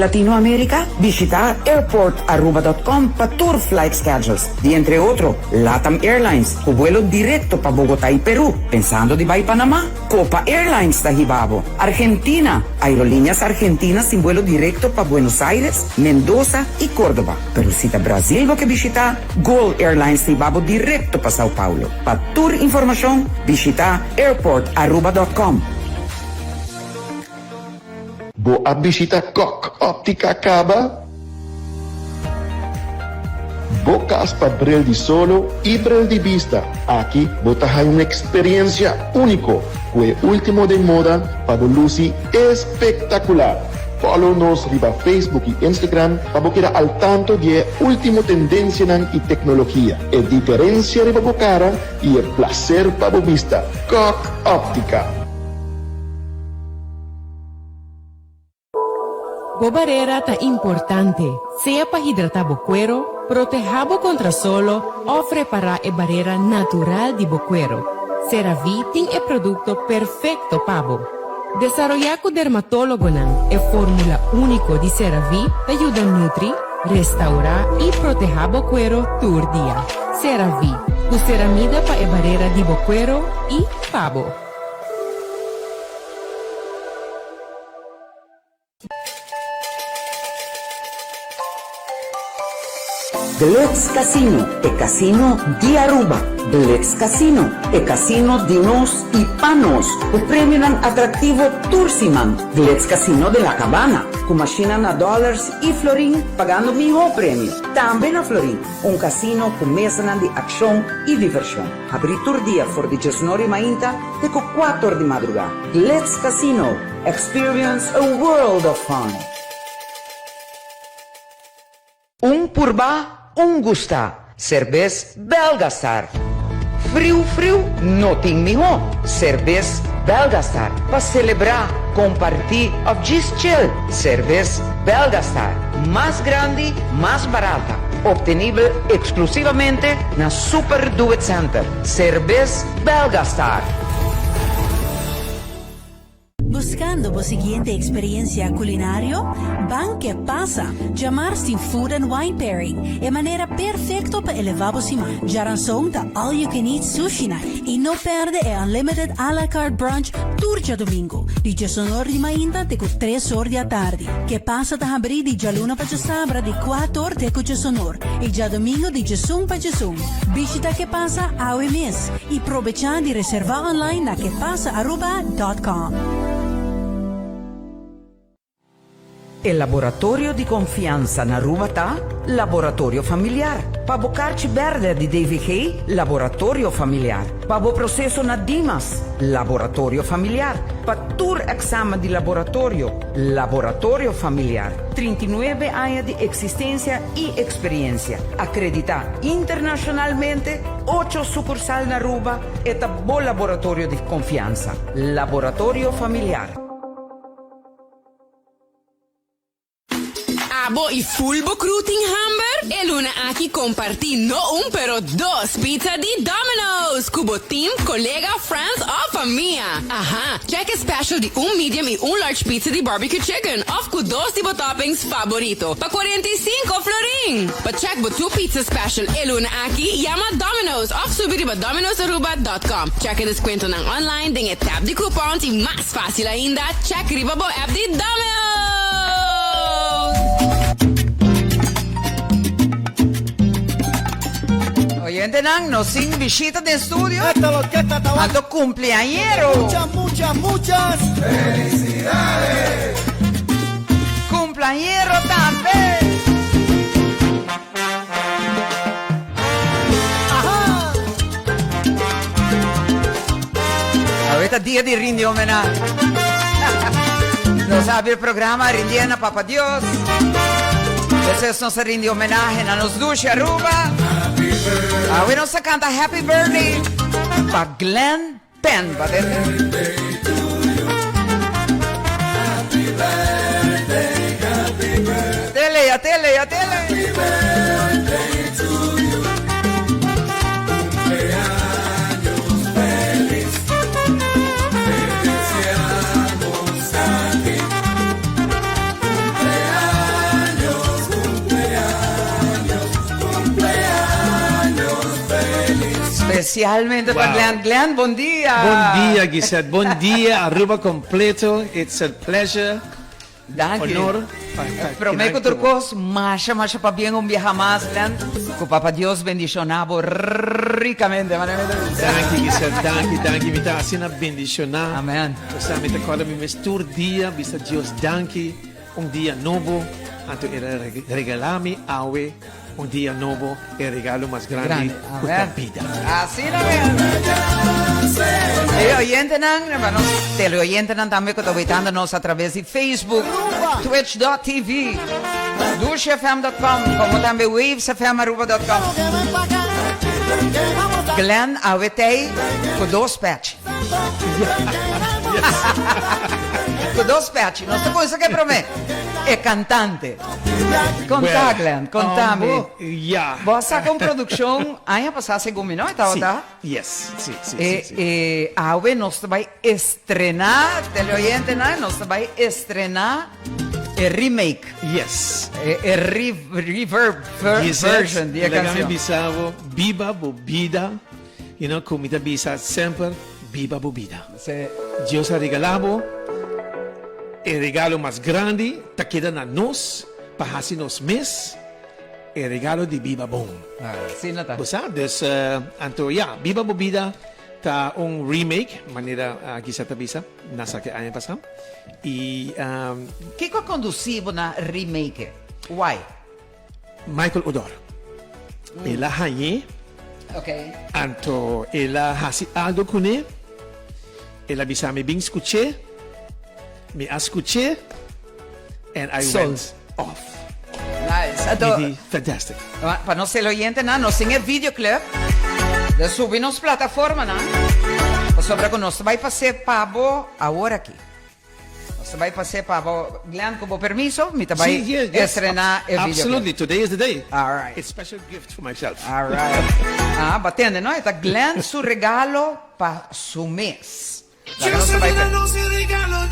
Latino America? Bishita airportaruba.com pa tur flight schedules di entre otro Latam Airlines cu vuelo directo pa Bogota y Peru. Pensando di bay Panama? Copa Airlines ta hiba bo. Argentina? Aerolíneas Argentinas tin vuelo directo pa Buenos Aires, Mendoza y Córdoba. Pero si ta Brasil bo ke bishita, Gol Airlines ta hiba bo directo pa Sao Paulo. Pa tur informacion, bishita airportaruba.com. Bo a bishita Kok Optica caba? Bo cas pa bril di solo y bril di bista. Aki bo ta haya un experiencia unico cu e ultimo den moda pa bo luci espectacular. Follow nos riba Facebook y Instagram pa bo keda al tanto di e ultimo tendencianan y tecnologia. E diferencia riba bo cara y e placer pa bo bista. Kok Optica. Bo barera ta importante, sea pa hidratá bo kuero, protehá bo kontra solo òf repará e barera natural di bo kuero. CeraVe tin e produkto perfekto pa bo. Desaroyá ku dermatólogonan, e fórmula úniko di CeraVe ta yuda nutri, restaurá i protehá bo kuero tur dia. CeraVe, ku ceramida pa e barera di bo kuero i pa bo. Glitz Casino, e casino di Aruba. Glitz Casino, e casino di nos y pa nos, cu premionan atractivo tur siman. Glitz Casino den La Cabana, cu mashina na dollars y florin pagando miho premio. Tambe na Florin, un casino cu mesanan di accion y diversion. Habri tur dia for di djesnor y mainta te cu cuator di madruga. Glitz Casino, experience a world of fun! Un purba, un gusta. Serbes Belga Star. Friu friu no tin mihó. Serbes Belga Star. Pa selebrá, kompartí òf djis chill. Serbes Belga Star. Mas grandi, mas barata. Obtenibel eksklusivamente na Super Do It Center. Serbes Belga Star. Buscando bo siguiente experiencia culinario? Ban Ke Pasa! Djamars tin Food and Wine Pairing, e manera perfecto pa eleva bo siman. Djaranson ta All You Can Eat Sushi Night y no perde e Unlimited A La Carte Brunch tur djadomingo, di djesonor di mainta te cu tres or di atardi. Ke Pasa ta habri di djaluna pa djasabra di cuator te cu djesonor y djadomingo di djesun pa djesun. Bishita Ke Pasa awe mes y probecha di reserva online na kepasaaruba dot com. E laboratorio di confiansa na Aruba ta Laboratorio Familiar. Pa bo karchi berde di DVG, Laboratorio Familiar. Pa bo proceso na Dimas, Laboratorio Familiar. Pa tur examen di laboratorio, Laboratorio Familiar. 39 aña di existencia y experiencia. Acredita internacionalmente, ocho sucursal na Aruba, e ta bo laboratorio di confiansa. Laboratorio Familiar. Abo y full bo crew tin hamber? E luna aki comparti no un pero dos pizza di Domino's cu bo team, colega, friends of famia. Aha, check e special di un medium y un large pizza di barbecue chicken of cu dos di bo toppings favorito pa 45 florin. Pa check bo two pizza special e luna aki, yama Domino's of subi riba dominosaruba.com. Check e descuentonan online den e tab di coupons y mas fácil ainda, check riba bo app di Domino's! Oyentenan, nos sin bishita den studio. Anto cumpleañero. Muchas, muchas, muchas felicidades. Cumpleañero tambe. Awe ta dia di rindi homenahe. Nos a habri programa rindiendo na Papa Dios. Despues nos a rindi homenahe na nos dushi Aruba. Awe nos a canta Happy Birthday pa Glenn Penn. Pa Tele, atele, atele. Especialmente pa Wow. Glenn. Glenn, bon dia! Bon dia, Gisette. Bon dia, Aruba completo. It's a pleasure. Danki. Honor pa ta Prome kinan ku tur ku bo. kos, masha masha pabien un biaha mas, Glenn. Ku Papa Dios bendishona bo rikamente. Manera mi ta bisa. Danki, Gisette. Danki, danki. Mi ta asina bendishona. Amen. Bo sa, mi ta kòrda mi mes tur dia bisa Dios danki, un dia nobo. Anto el a regala mi awe un dia nobo, e regalo mas grandi Grande. ku ta Amen. bida. Asina mes. E oyentenan, pa nos teleoyentenan tambe ku ta wetando nos a traves di Facebook, twitch.tv, dushfm.com, komo tambe wavesfmaruba.com. Glenn awe tei ku dos pèchi. Ku dos pèchi. Nos ta kuminsa ku e promé, e kantante. Konta, Glenn, konta mi. Ya. Bo a saka un produkshon aña pasá segun mi, no? E tabata? Si, yes, si, si, E, si, si. e awe nos ta bai estrená, teleoyentenan, nos ta bai estrená e remake. Yes. E, e re, reverb ver, Gisette, version di e laga mi kanshon. bisa bo, biba bo bida, you know, ku mi ta bisa semper, biba bo bida. Si. Dios a regalá bo e regalo mas grandi ta keda na nos pa hasi nos mes e regalo di biba bon. Asina ta. Bo sa? Dus, anto ya, Biba Bo Bida ta un remake, manera Gisa ta bisa, na sa ke aña pasá. I. Kiko a kondusí bo na remake e? Why? Michael Odor. El a hañ'é. Anto el a hasi algo kuné. El a bisa mi bin skuch'é. Mi a skuch'é and I went off. Nice. Anto, Mi di fantastic. Pa nos teleoyentenan, nos tin e videoclip. De subi nos plataformanan. Pasobra ku nos ta bai pas'é pa bo awor aki. Nos ta bai pas'é pa bo, Glenn, ku bo permiso, mi ta bai Sí, yes, yes, estrená e videoclip. Absolutely, today is the day. All right. It's special gift for myself. All right. Ah, bo a tende, no? E ta Glenn su regalo pa su mes. Laga nos ta bai p'e.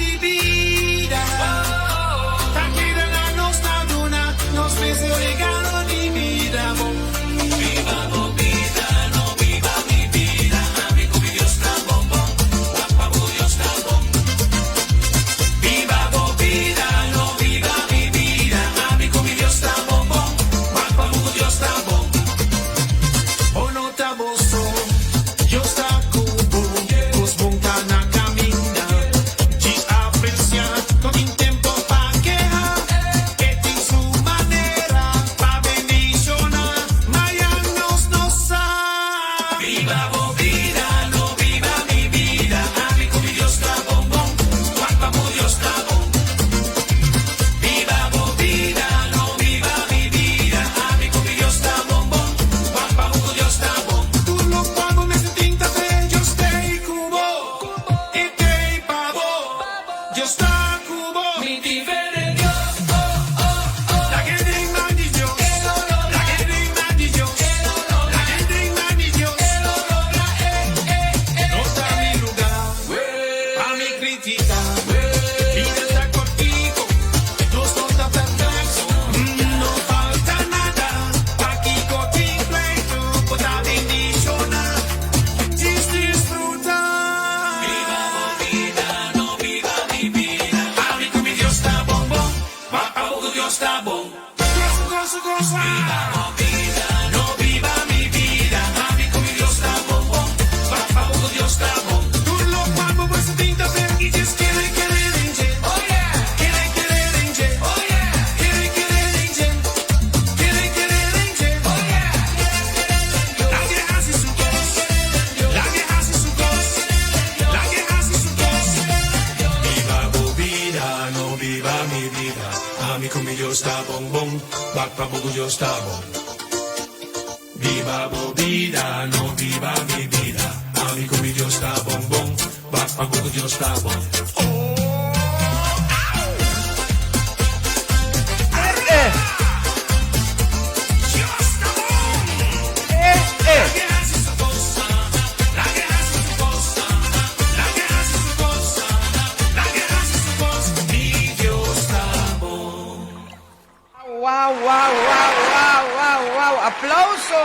Wow, wow, wow, wow, wow, wow, aplauso!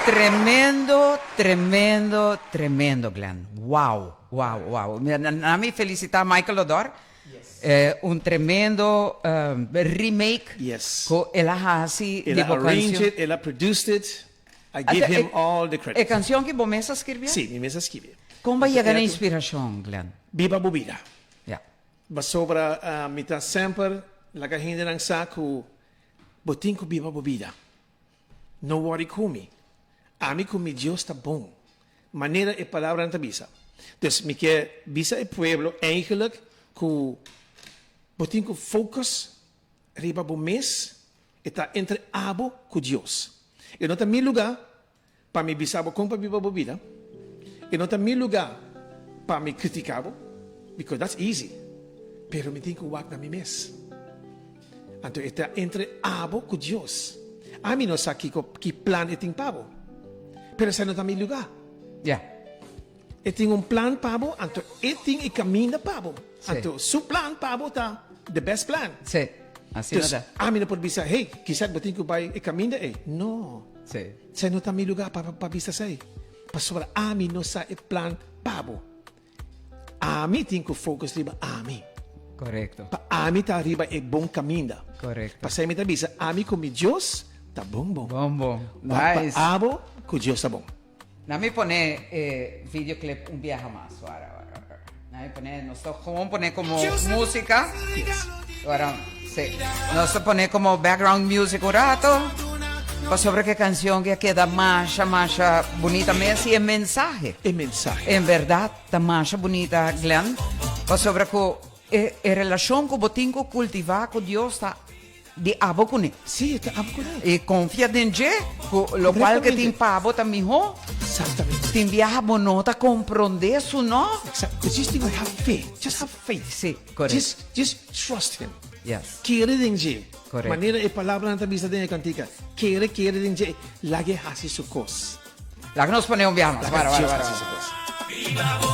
Tremendo, tremendo, tremendo Glenn. Wow, wow, wow. Na mi felicita Michael Odor. Un tremendo remake Yes. cu el a haci El di a bo arrange cancion. it, el a produced it. I give him all the credit. E cancion ki bo mes a scribia? Si, mi mes a scribia. Con bo a yega na inspiracion, Glenn? Biba bo bida. Ya. Pasobra mi ta semper laga hendenan sa cu bo tin cu biba bo bida. No worry cu mi. Ami cu mi Dios ta bon. Manera e palabranan ta bisa. Dus mi ke bisa e pueblo eigenlijk cu bo tin cu focus riba bo mes, e ta entre abo cu Dios. E no ta mi luga pa mi bisa bo con pa biba bo bida. E no ta mi luga pa mi critica bo, because that's easy. Pero mi tin cu wak na mi mes. Anto e ta entre abo cu Dios. Ami no sa kico ki plan e tin pa bo, pero esai no ta mi luga. Ya. E tin un plan pa bo, anto e tin e caminda pa bo. Sí. Anto su plan pa bo ta the best plan. Sí, asina Dus ta. ami no por bisa, hey, kisas bo tin cu bay e caminda ey. No. Sí. Esai no ta mi luga pa pa bisa esai. Pasobra ami no sa e plan pa bo. Ami tin ku focus riba ami. Korekto. Pa ami ta riba e bon kaminda. Korekto. Pasei mi ta bisa ami ku mi Dios ta bon bon. Bon bon. Wak Nice. pa abo ku Dios ta bon. Na mi pone e videoclip un biaha mas. Wara, wara, wara. Na mi pone, nos ta gewoon pone como musica. Yes. Wara, si. Nos ta pone como background music un rato. Pasobra ke cancion ke a keda masha masha bunita mes y e mensahe. E mensahe. En berdad ta masha bunita Glenn, pasobra cu e e relacion cu bo tin cu cultiva cu Dios ta di abo cune. Sí, ta abo cune. Y confia den dje cu locual ke tin pa bo ta miho. Exactamente. Tin biaha bo no ta compronde su no. Exacto. Just tin cu have fe. Just have faith. Sí, correcto. Just, just trust him. Yes. Kere den dje. Correcto. Manera e palabranan ta bisa den e kantika, Kere, kere den dje, lag'e hasi su kos. Laga nos pone un biaha mas. Laga Para, para, Dios para. hasi su kos.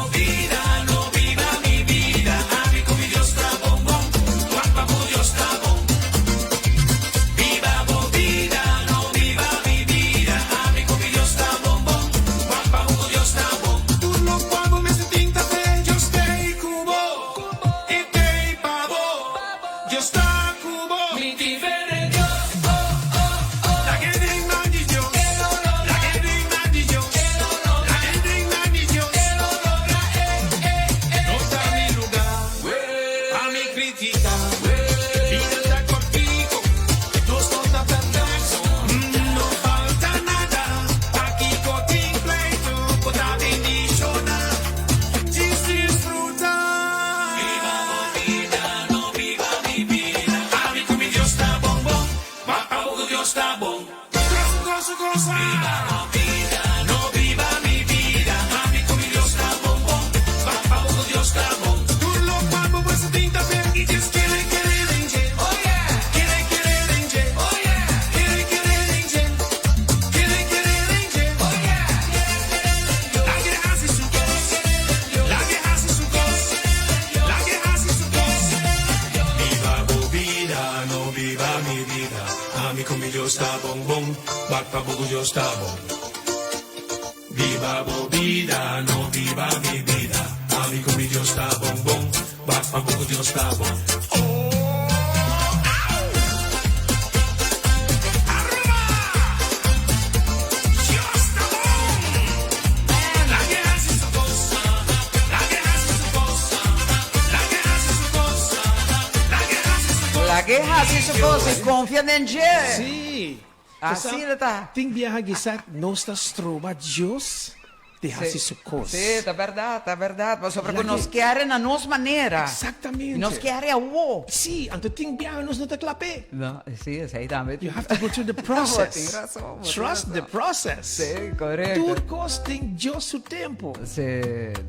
Lag'é hasi su kos i konfia den dje. Sí. Asina ta. Tin biaha kisas nos ta stroba Dios di hasi su kos. Sí, ta bèrdat, ta bèrdat. Pasobra ku nos kere na nos manera. Exactamente. I nos kere awó. Sí, anto tin biaha nos no ta kla p'e. No, sí, esei tambe. You have to go through the process. Bo tin rason, bo tin Trust rason. the process. Sí, korekto. Tur kos tin Dios su tempo. Sí,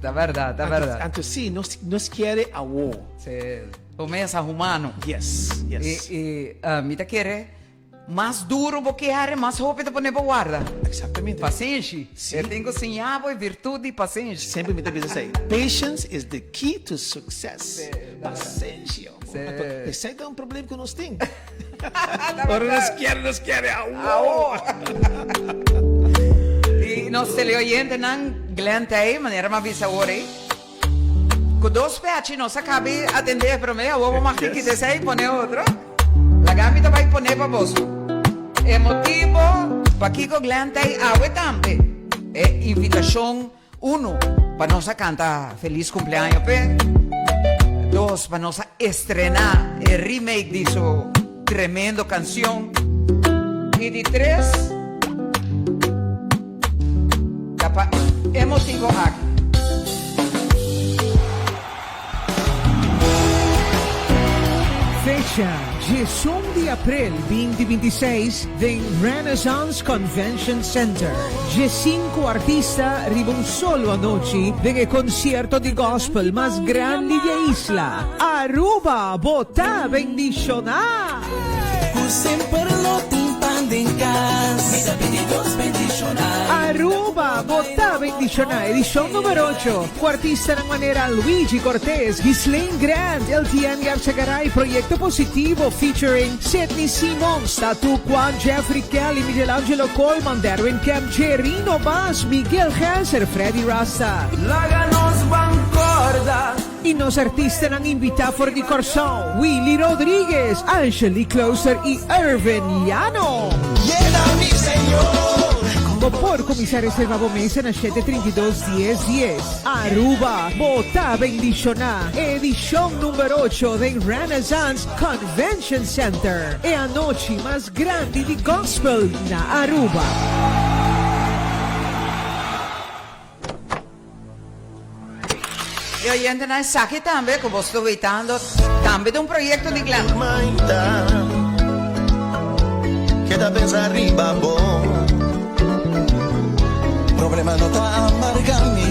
ta bèrdat, ta bèrdat. Anto sí, nos nos kere awó. Sí, promesa humano. Yes, yes. I, i mi ta kere Mas duro bo kere, mas hopi ta pone bo warda. Exactamente. Pasenshi. Sí. E tin cu siña bo e virtud di pasenshi. Semper mi ta bisa esei. Patience is the key to success. Sí, ta verdad. Pasenshi, hombre. Sí. Anto, esei ta un problem cu nos tin. Ta Ora verdad. nos kere, nos kere awo. Awo. Di nos teleoyentenan, Glenn ta ei, manera mi a bisa awor ei. Ku dos pechi nos a kabi atendé e promé, awor bo mag tin kita esei i pone otro. Laga mi ta bai pone pa boso. E motibo pakiko Glenn ta ei awe tambe, e invitashon unu pa nos a kanta felis kumpleaño p'e, dos pa nos a estrená e remake di su tremendo kanshon i di tres ta pa e motibo aki. Fecha, diesun di april binti 26 den Renaissance Convention Center. 15 artista riba un solo anochi den e concierto di gospel mas grandi di e isla. Aruba, bo ta bendiciona! Ku semper lo tin pan den kas. Mi ta pidi Dios bendishoná. Aruba, bo ta bendishoná! Edishon numero ocho, ku artistanan manera Luigi Cortez, Ghislaine Grant, LTN Yarsagaray, Proyecto Positivo featuring Sidney Simons, Tatu Kwan, Jeffrey Kelly, Miguelangelo Koolman, Derwin Kemp, Jerino Baas, Miguel Genser, Freddy Rasta. Laga nos ban corda. I nos artistanan invitá for di Kòrsou, Willy Rodriguez, Angelique Klooster i Irvin Llano. Yena mi Señor. Bo por kuminsá reservá bo mesa na 732 10 10. Aruba, bo ta bendishoná! Edishon number ocho den Renaissance Convention Center, e anochi mas grandi di gospel na Aruba. E oyentenan esaki tambe ku bo sta weitando tambe ta un proyekto di Glen. Keda pensa riba bo. Problema no ta amarga mi.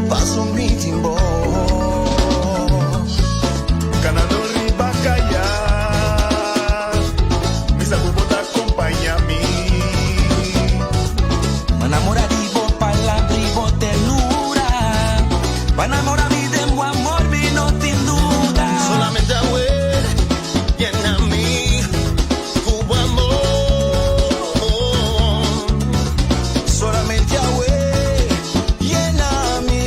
Paso mi tin bo. Kanando riba kaya. Mi sa ku bo ta kompaña mi. Pa namora di bo palabra y bo ternura. Pa namora mi den bo amor mi no tin duda. Solamente awe yena mi ku bo amor. Solamente awe yena mi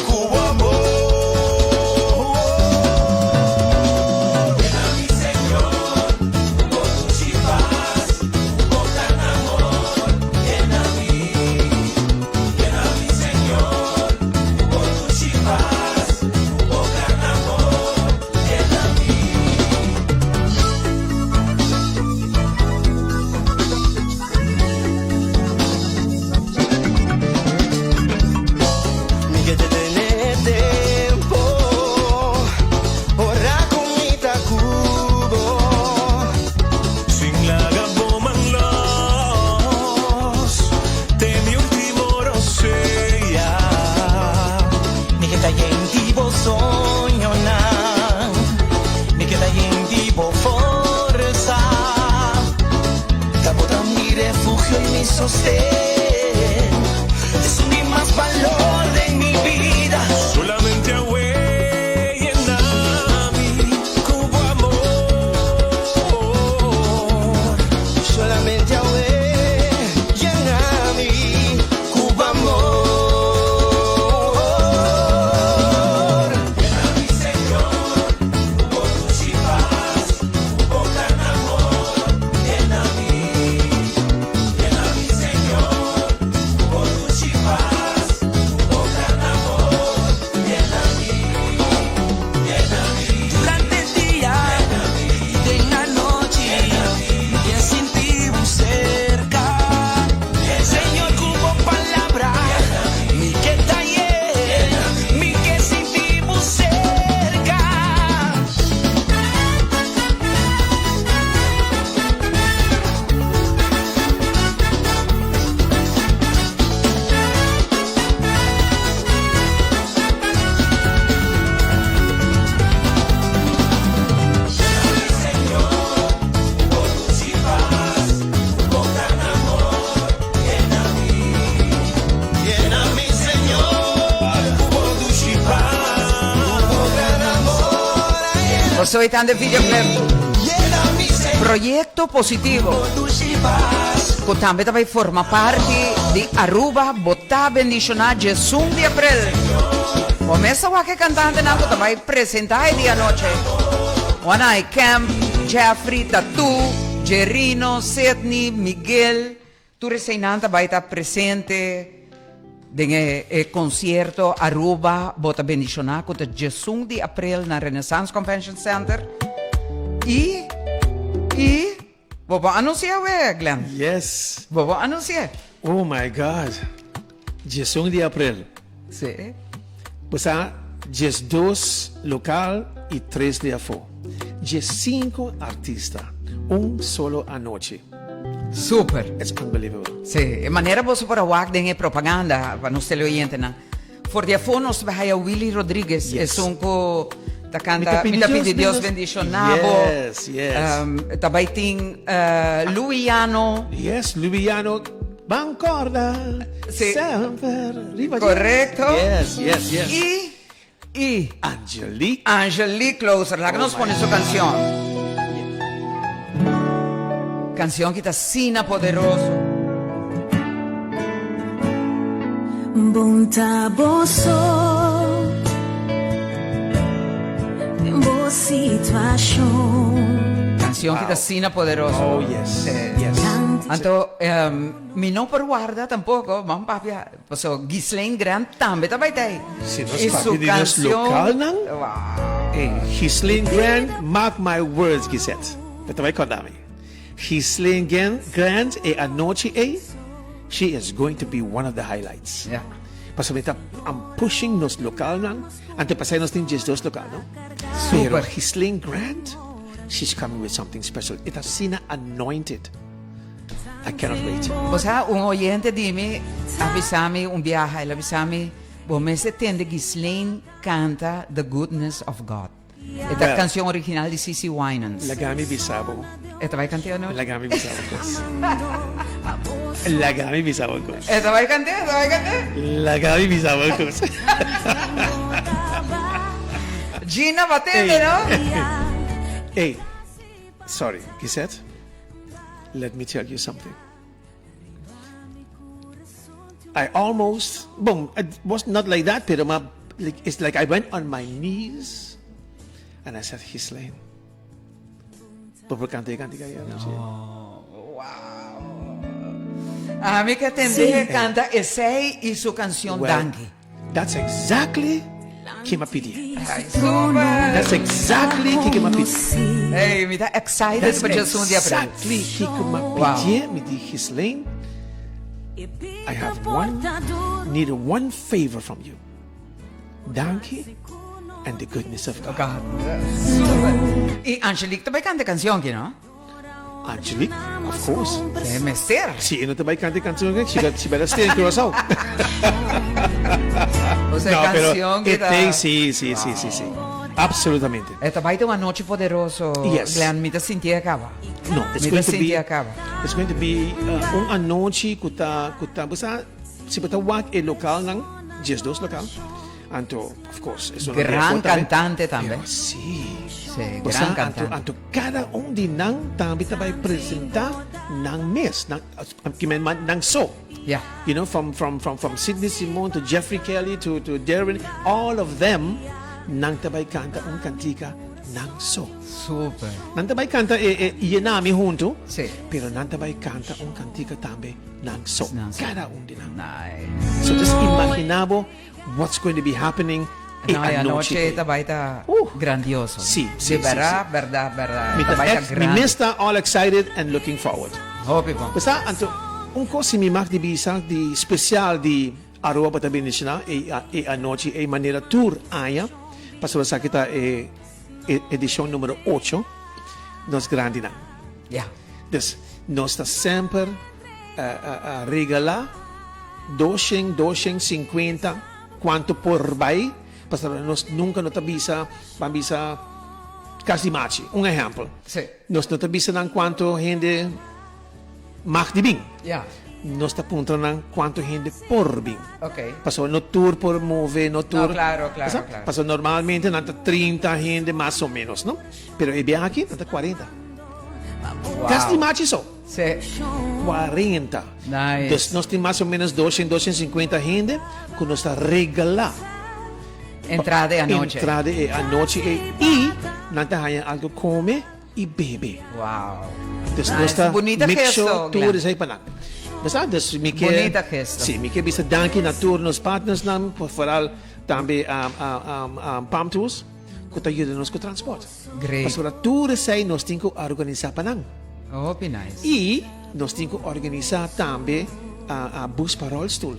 ku bo amor. Yena mi Señor ku bo dushi pas, ku bo gran amor. Yena mi, yena mi Señor, ku bo dushi pas, ku bo gran amor. Yena mi. Mi ke detene tempo, ora ku mi ta ku bo. Sin laga bo man los, te mi ultimo rosea. Mi ke ta yen di bo soñonan, mi ke ta yen di bo forsa. Ta bo ta mi refugio i mi sosten, esun di mas balor den mi bida. Solamente awe yena mi ku bo amor. Solamente awe yena mi ku bo amor. Yena mi Señor ku bo dushi pas, ku bo gran amor. Yena mi, yena mi Señor ku bo dushi pas, ku bo gran amor. Yena mi, yena mi. Durante dia i den anochi, mi ke sinti bo serka. Señor, ku bo palabra, mi ke ta yen, mi ke sinti bo serka. Yena mi Señor, ku bo dushi pas, ku bo gran amor. Bo ta weitando e videoclip Yena mi Señor, Proyecto Positivo. ku bo dushi pas. Ku tambe ta bai forma parti di Aruba Bo Ta Bendishoná djesun di aprel. Bo mes ta wak e kantantenan ku ta bai presentá e dia anochi. Wanai Kemp, Jeffrey, Tattoo, Jerino, Sidney, Miguel, tur eseinan ta bai ta presente den e e konsierto Aruba Bo Ta Bendishoná ku ta djesun di aprel na Renaissance Convention Center. I i. Bo por anuncia we, Glenn? Yes. Bo por anuncia? Oh my God. Diesun di april. Sí. Bo sa 12 local y tres di afó. 15 artista. Un solo anochi. Super. It's unbelievable. Sí. E manera boso por a wak den e propaganda pa nos teleoyentenan. For di afó nos ta haya Willy Rodriguez, Yes. esun ku ta kanta Mi Mi ta ta pidi pidi Dios Dios bendishoná bo. Yes, yes. Ta bai tin Luiano. Yes, Luiano ban korda Sí. semper riba Dios. Korekto. Yes, yes, yes. I i Angelique. Angelique Closer. Laga Oh nos my pone su God. kanshon. Kanshon ki ta asina poderoso. Bon ta bo so den bo situashon. Kanshon ki ta asina poderoso. Oh yes, yes. Anto mi no por warda tampoko, ban papia, paso Ghislaine Grant tambe ta bai ta ei. Si nos I su papia di nos kanshon, lokalnan, wow. Ey, Ghislaine Grant, mark my words, Gisette, bo ta bai kòrda mi. Ghislaine Grant e anochi ey, she is going to be one of the highlights. Yeah. Pasobra mi ta, I'm pushing nos localnan, anto pasai nos tin 12 local, no? Pero Super. Ghislaine Grant, she's coming with something special. E ta asina anointed. I cannot wait. Bo sa, un oyente di mi a bisa mi un biaha, el a bisa mi, bo mester tende Ghislaine canta The Goodness of God. E ta Well, canción original di CeCe Winans. Laga mi bisa bo. E ta bai cant'é anochi? Laga mi bisa bo cos. Laga mi bisa bo cos. E ta bai cant'é? E ta bai cant'é? Laga mi bisa bo cos. Gina ba tende, no? Ey, sorry, Gisette, let me tell you something. I almost, bon, it was not like that, pero ma, like, it's like I went on my knees and I said, Ghislaine, bo por canta e cantica ayer noche? No, wow. Ami ke tende canta esey y su cancion Well, Danki. That's exactly ke m'a pidi. Ay, super. That's exactly kiko m'a pidi. Hey, mi ta excited That's pa djasun di april. exactly kiko m'a Wow. pidi. Mi di Ghislaine, I have one, need one favor from you. Danki and the goodness of God. God. Super. Y Angelique ta bai canta e cancion aki, no? Angelique, of course. E mester. Si e no ta bai canta e cancion aki, she she better stay in Curaçao. O sea, No, pero cancion e ki ta... te, si, si, si, si, si. Absolutamente. E ta bai ta un anochi poderoso, Yes. Glenn, mi ta sinti e caba. No, it's Mi going ta to sinti be a caba. It's going to be un anochi cu ta cu ta, bo sa, si bo ta wak e localnan, 12 local, Anto, of course, esun nan Gran di afó tambe. cantante tambe. Pero sí. Sí, Bo gran sa, anto, cantante. anto cada un di nan tambe ta bai presenta nan mes, nan, ki men man, nan so. Ja. You know, from, from, from, from Sidney Simon to Jeffrey Kelly to, to Derwin, all of them, nan ta bai canta un cantica nan so. Super. Nan ta bai canta e, e Yenami hunto, Sí. pero nan ta bai canta un cantica tambe nan so. Nan so. Cada un di nan. Nice. So just imagina bo What's going to be happening e No, e anochi anochi ei. ta bai ta grandioso. Sí, sí, De sí, berdad, sí. berdad, berdad. Mi Ta ta bai ta ex, mi grandi. mes ta all excited and looking forward. Hopi bon. Pues ta, anto, un cos si mi mag di bisa di special di Aruba pa ta bendiciona e e anochi ei manera tur aña, pasobra esaki ta e e edicion numero ocho, nos grandinan. Ya. Dus, nos ta semper regala doshen, doshen sinkuenta, kuantu por bai, pasobra nos nunka no ta bisa, ban bisa kas di machi, un ehèmpel. Sí. Nos no ta bisa nan kuantu hende mag di bin. Ya. Nos ta puntra nan kuantu hende por bin. Ok. Pasobra no tur por move, no tur. No, klaro, klaro, Sa? klaro. Pasobra normalmente nan ta trinta hende mas o ménos, no? Pero e biaha aki nan ta kuarenta. Wow. Kas di machi so. Sí. 40. Nice. Dus nos tin mas o menos 200, 250 hende ku nos ta regalá. Entrada e anochi. Entrada e anochi e i nan ta haña algo kome i bebe. Wow. Dus Nice. nos ta Bunita make gesto, sure tur Glenn. esei pa nan. Besa? Dus mi ke Bunita gesto. Sí, mi ke bisa danki na tur nos partnersnan, por vooral tambe um, um, um, um, Palm Tours, ku ta yuda nos ku transport. Great. Pasobra tur esei nos tin ku organisá pa nan. Hopi nice. I nos tin ku organisá tambe a bus pa rolstoel.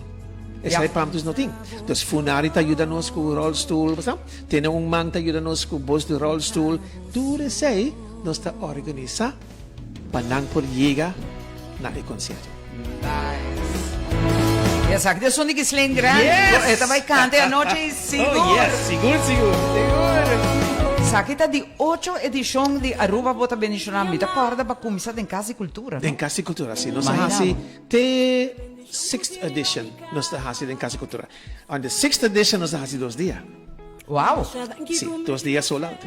Esei Ja. Pamtus no tin. Dus Funari ta yuda nos ku rolstoel, bo sa? Tene un man ta yuda nos ku bus di rolstoel. Tur esei nos ta organisá pa nan por yega na e konsierto. Nice. Esaki ta esun di Ghislaine Grant. Yes! E ta bai kanta e anochi sigur. Oh yes, sigur sigur. Sigur. Esaki ta di ocho edishon di Aruba Bo Ta Bendishoná. Mi ta kòrda pa kuminsá den Kas di Kultura, no? Den Kas di Kultura, si. Nos a Imagina hasi bo. te sixth edition nos ta hasi den Kas di Kultura. On the sixth edition nos a hasi dos dia. Wow! Si, dos dia sold out.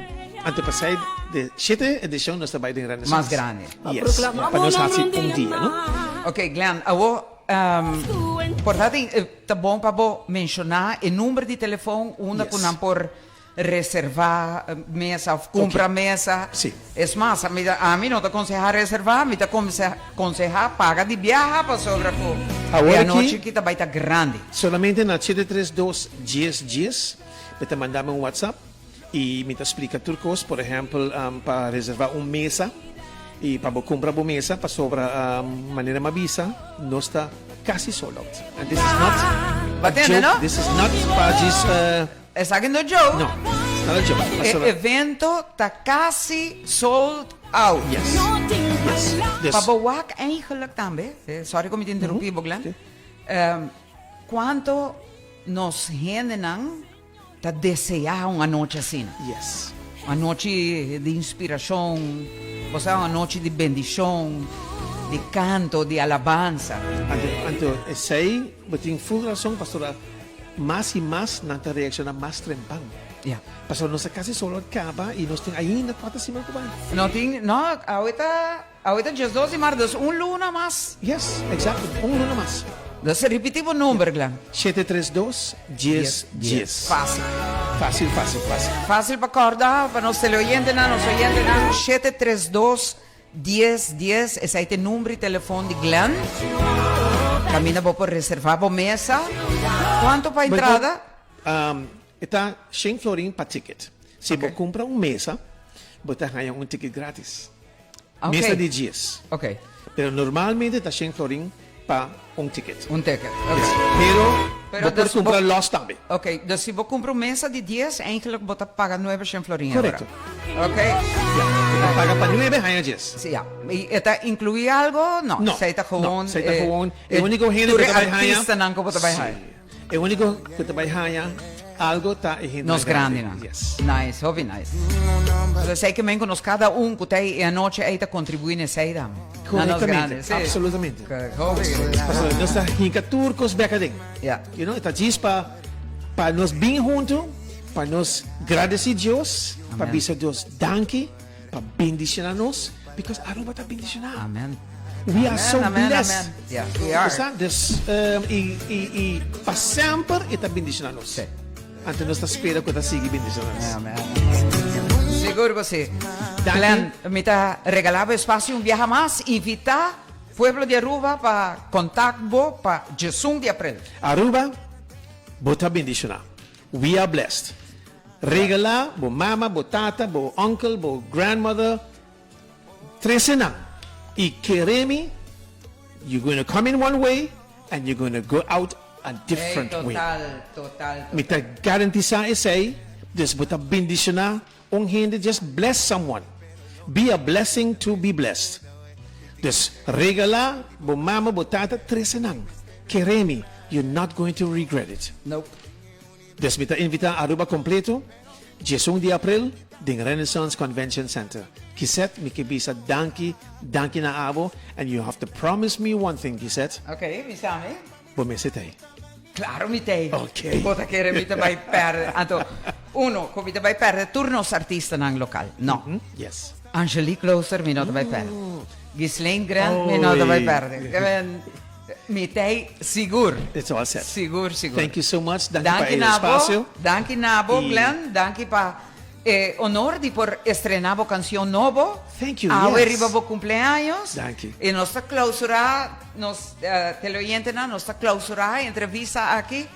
Anto pasai de shete edicion nos ta bai den Renaissance. Mas grandi. Yes, pa nos hasi un dia, no? Ok, Glenn, awo por ta tin ta bon pa bo menciona e number di telefon unda cu nan por reserva mesa of cumpra mesa. Si. Es mas, ami ta ami no ta conseha reserva, mi ta conseha paga di biaha pasobra cu e anochi aki ta bai ta grandi. Solamente na 732 10 10 mi ta manda mi un WhatsApp y mi ta splica tur cos, por ehempel pa reserva un mesa y pa bo cumpra bo mesa pasobra manera mi a bisa nos ta casi sold out and this is not a joke, this is not pa djis. Esaki no joke. No, no ta joke. E Pasobra. evento ta casi sold out. Yes, yes. Dus. Pa bo wak eigenlijk tambe, sorry cu mi ta interumpi bo Glenn, cuanto nos hendenan ta desea un anochi asina. Yes. Un anochi di inspiracion, bo sa, un anochi di bendicion, di canto, di alabansa. Anto, anto esey bo tin full razon, pastora. Mas i mas nan ta reakshoná mas trempan. Ya. Pasobra nos ta kasi solo a kaba i nos tin ainda kuater siman ku bai. No tin, no, awe ta, awe ta diesdos di mart, dus un luna mas. Yes, eksakto, un luna mas. Dus ripití bo number, Glen. 732 dies dies. Fásil. Fásil, fásil, fásil. Fásil pa kòrda pa nos teleoyentenan, nos oyentenan, 732 Dies dies, esei ta e number di telefon di Glenn. Kaminda bo por reserva bo mesa. Kuantu pa entrada? E ta shen florin pa ticket. Si bo kumpra un mesa, bo ta haña un ticket gratis. Mesa di dies. Pero normalmente ta shen florin pa un ticket. Un ticket, ok. Yes. Pero bo por cumpra los tambe. Ok, dus si bo cumpra un mesa di dies, eigenlijk bo ta paga nuebe shen florin euro. Correcto. Ok. Ja, bo ta paga pa nuebe, haña dies. Si, ja. Y e ta inclui algo? No, No, esey ta gewoon, no, esey ta gewoon e unico hende tur cu e ta bay haña. artistanan cu bo ta bay haña. Si. E único cu ta bay haña algo ta e hendenan Nos grandinan. Yes. Nice, hopi nice. So esey ke men cu nos cada un cu ta ey e anochi ey ta contribui na esey tambe. Na nos Correctamente, grandi, si. absolutamente. Hopi Pasobra nos ta hinca tur cos bek aden. Ja. You know, e ta djis pa pa nos bin hunto, pa nos gradeci Dios, pa Amen. bisa Dios danki. Pa bendiciona nos, because Aruba ta bendiciona. Amen. We are so Amen, blessed. amen. Yeah, we are. Sa? Dus, um, y, y, y pa semper e ta bendiciona nos. Sí. Anto nos ta spera cu ta sigui bendiciona nos. Amen. Sigur cu si. Danki. Glenn, mi ta regala bo espacio un biaha mas. Invita pueblo di Aruba pa contact bo pa djesun di april. Aruba, bo ta bendiciona. We are blessed. Regala bo mama, bo tata, bo uncle, bo grandmother, trece nan y kere mi, you gonna come in one way and you gonna go out a different Ey, way. total, total, Mi ta garantisa esey, dus bo ta bendiciona un hende, just bless someone, be a blessing to be blessed. Dus regala bo mama, bo tata, trece nan, kere mi, you not going to regret it. Nope. Des mi ta invita Aruba completo djesun di april den Renaissance Convention Center. Kisette mi ke bisa danki, danki na abo and you have to promise me one thing Kisette. Ok, bisa mi. Bo mester ta ei. Claro mi ta ei. Ok. Bo ta kere mi ta bai perde. Anto, uno, cu mi ta bai perde tur nos artistanan local. No. Yes. Angelique Klooster mi no ta bai perde. Ghislaine Grant mi no ta bai perde. Ke men mi tei sigur. It's all set. Sigur, sigur. Thank you so much. Danki pa e espacio. Danki na bo, Glenn. Danki pa e honor di por estrena bo cancion nobo. Thank you, Awe yes. riba bo cumpleaños. Danki. Y nos ta clausura nos teleoyentenan, nos ta clausura e entrevista aki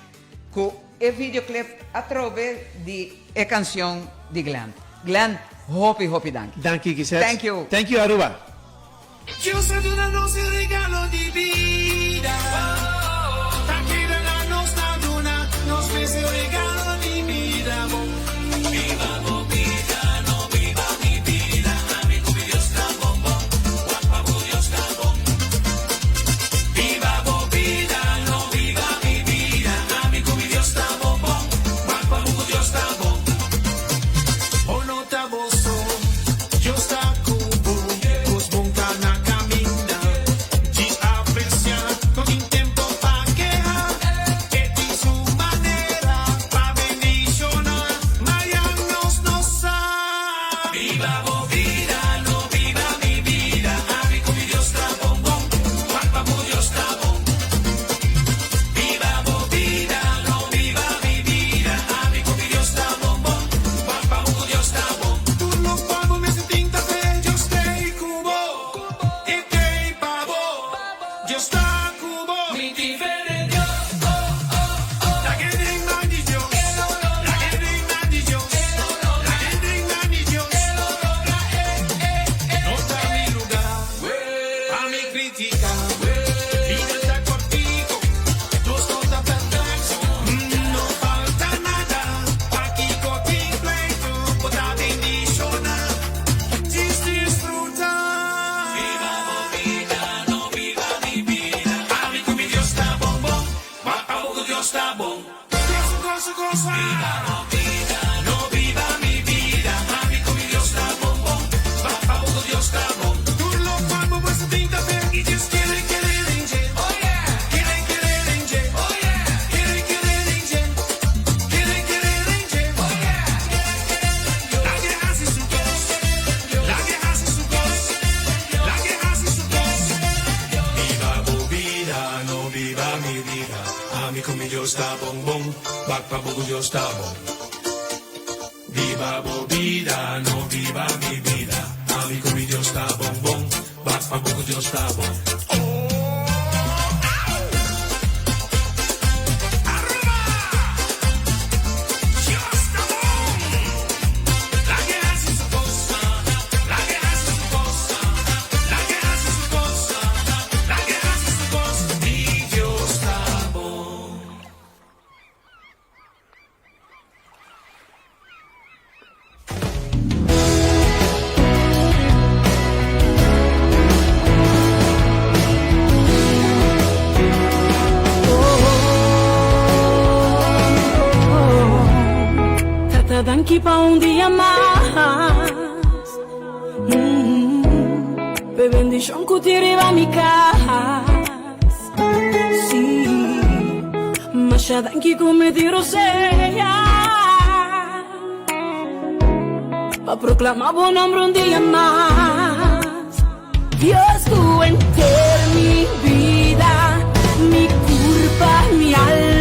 cu e videoclip atrobe di e cancion di Glenn. Glenn, hopi hopi danki. Danki Gisette. Thank you. Thank you Aruba. Dios a duna nos e regalo di bida. Ta keda na nos ta duna nos mes e regalo di bida. Bo biba bo bida, no biba mi bida. Ami ku mi Dios ta bon bon, wak pa bo Dios ta bon. Biba bo bida, no biba mi bida. Ami ku mi Dios ta bon bon, wak pa bo ku Dios ta bon. Bo no ta bo so. Dios ta ku bo, kos bon ta na kaminda. Djis apresiá, no tin tempo pa keha. E tin su manera pa bendishoná, mañan nos no sa. Biba bo bida, no biba mi bida. Ami ku mi Dios ta bon bon, wak pa bo Dios ta bon. Biba bo bida, no biba mi bida. Ami ku mi Dios ta bon bon, wak pa bo Dios ta bon. Tur lokual bo mester tin ta fe, Dios t'ei ku bo, e t'ei pa bo, Dios ta ku bo. Mi tin fe den Dios, oh, oh, oh. Laga den man di Dios, laga den man di Dios, laga den man di Dios. No ta mi lugar pa mi critica, bida ta cortico, nos no ta perfecto, no falta nada, pakico tin pleito, bo ta bendiciona, djis disfruta. Biba bo bida, no biba mi bida, ami cu mi Dios ta bon bon, wak pa bo cu Dios ta bon. Goza, goza, goza. Biba bo bida, no biba mi bida, ami cu mi Dios ta bon bon, wak pa bo cu Dios ta bon. Tur locual bo mester tin ta fe y djis kere kere den dje. Oh yeah. Kere kere den dje. Oh yeah. Kere kere den dje. Kere kere den dje. Oh yeah. Laga haci su cos. Laga haci su cos. Laga haci su cos. Biba bo bida, no biba mi bida. Ami cu mi Dios ta bon bon, wak pa bo cu Dios ta bon. Biba bo bida, no biba mi bida. Ami cu mi Dios ta bon bon, wak pa bo cu Dios ta bon. Aruba! Dios ta bon! Laga haci su cos, laga haci su cos, laga haci su cos, laga haci su cos. Mi Dios ta bon. Tata danki pa un dia mas P'e bendishon ku tin riba mi kas Sí, masha danki ku mi tin rosea Pa proclama bo nombre un dia mas Dios ku henter mi bida, mi curpa, mi alma.